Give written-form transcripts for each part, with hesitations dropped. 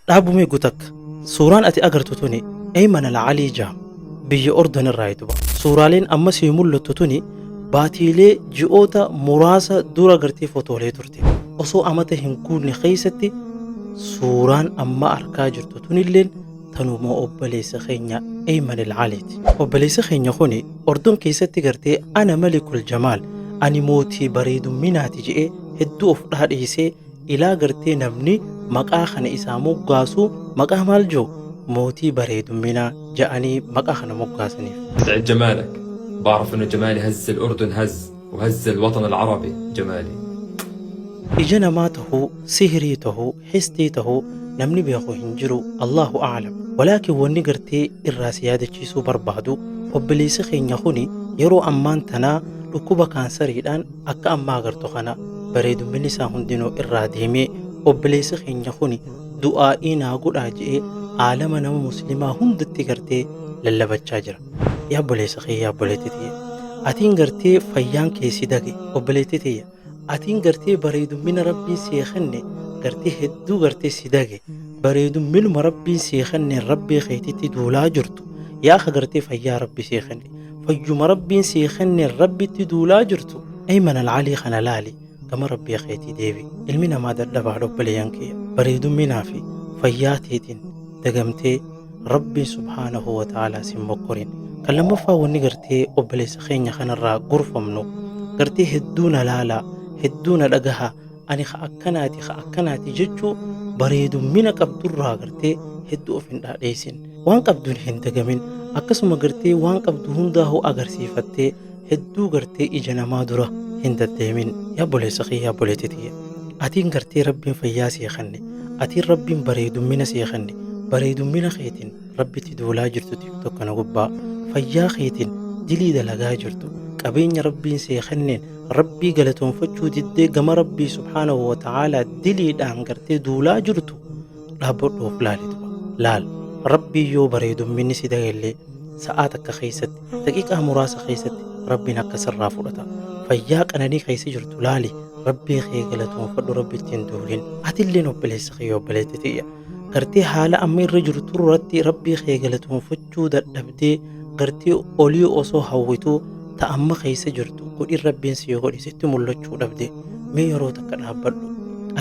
Dhaabumee gutakka. Suuraan ati agartu tuni Ayman Al-Alii jaam biyya Ordon irraa duba. Suuraaleen amma sii mul'attu tuni baatiilee ji'oota muraasa dura gartee fotoolee turte. Osoo amata hin guunne keessatti suuraan amma arkaa jirtu tunilleen tanuma obboleessa keenya Ayman Al-Aliiti. Obboleessa keenya kuni Ordon keessatti gartee ana malikul jamaal, ani mootii bareedumminaati je'ee hedduu of dhaadheessee ilaa gartee namni maqaa kana isaa moggaasu maqaa maal jiru mootii bareedumminaa ja'anii maqaa kana moggaasaniif. يسعد جمالك، بعرف انه جمالي هز الاردن هز وهز الوطن العربي جمالي. Ija namaa tahuu, sihirii tahuu, histii tahuu namni beeku hin jiru, Allahu a'lam. Walaakin wanni gartee irraa si yaadachiisuu barbaadu obboleessi keenya kuni yeroo ammaan tanaa dhukkuba kaansariidhaan akka ammaa agartu kana bareedumminni isaa hundinuu irraa deemee obboleessi keenya kuni du'aa'ii naa godhaa je'ee aalama nama muslimaa hundatti gartee lallabachaa jira. Yaa obboleessa kiyya, yaa obboleettii tiyya. Atiin gartee fayyaan kee si dage, obboleettii tiyya. Atiin gartee bareedummina rabbiin sii kenne gartee hedduu gartee si dage, bareedumminuma rabbiin sii kenne rabbii keetitti duulaa jirtu. Yaa ka gartee fayyaa rabbi sii kenne, fayyuma rabbiin sii kenne rabbitti duulaa jirtu. Ayman Al-Alii kana laali, gama rabbii keetii deebi. Ilmi namaa dadhabaadha obboleeyyan kiyya. Bareedumminaa fi fayyaa teetiin dagamtee rabbiin subhaanahu wa ta'aalaa sin mokkorin. Kan lammaffaa wanni gartee obboleessa keenya kanarraa gorfamnu gartee hedduu na laalaa, hedduu na dhagahaa, ani ka akkanaati ka akkanaati jechuu bareedummina qabdurraa gartee hedduu of hin dhaadheessin. Waan qabduun hin dagamin, akkasuma gartee waan qabdu hundaa'uu agarsiifattee hedduu gartee ija namaa dura hin deddeemin. Yaa obboleessa kiyya, yaa obboleettii tiyya. Atiin gartee rabbiin fayyaa sii kenne, atiin rabbiin bareedummina sii kenne, bareedummina keetiin rabbitti duulaa jirtu TikTok kana gubbaa, fayyaa keetiin dilii dalagaa jirtu, qabeenya rabbiin sii kenneen rabbii galatoonfachuu diddee gama rabbii subhaanahu wa ta'aalaa diliidhaan gartee duulaa jirtu, dhaabbadhu of laali duba. Laal, rabbii yoo bareedumminni si dagallee sa'aa takka keessatti, daqiiqaa muraasa keessatti rabbiin akka sirraa fudhata. Fayyaa qananii keessa jirtu laali, rabbii kee galatoonfadhu, rabbi ittiin duulin. Atilleen obboleessa kee, obboleetti tiyya. Gartee haala amma irra jirtu irratti rabbii kee galatoonfachuu dadhabdee gartee olii osoo hawwituu ta amma keessa jirtu godhin rabbiin si godhe sitti mul'achuu dhabde, mee yeroo takka dhaabbadhu.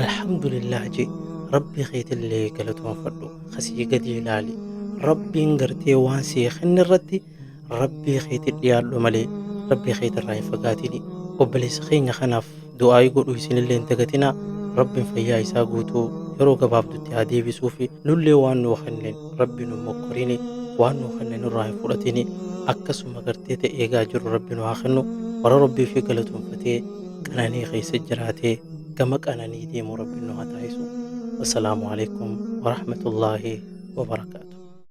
Alhamdulillah jee rabbii keetillee galatoonfadhu. Kasii gadi ilaali. Rabbiin gartee waan sii kenne irratti rabbii keetti dhiyaadhu malee rabbii keetirraa hin fagaatini. Obboleessa keenya kanaaf du'aa'ii godhuu isinillee hin dagatinaa. Rabbiin fayyaa isaa guutuu yeroo gabaabdutti haa deebisuu fi nullee waan nuu kenneen rabbi nu mokkorini, waan nuu kenne nurraa hin fudhatini. Akkasuma gartee ta'e eegaa jiru rabbi nu haa kennu. Warra rabbii fi galatoonfatee qananii keessa jiraatee gama qananii deemu rabbi nu haa taasisu. Wassalaamu alaikum warahmatullaahi wabarakaatu.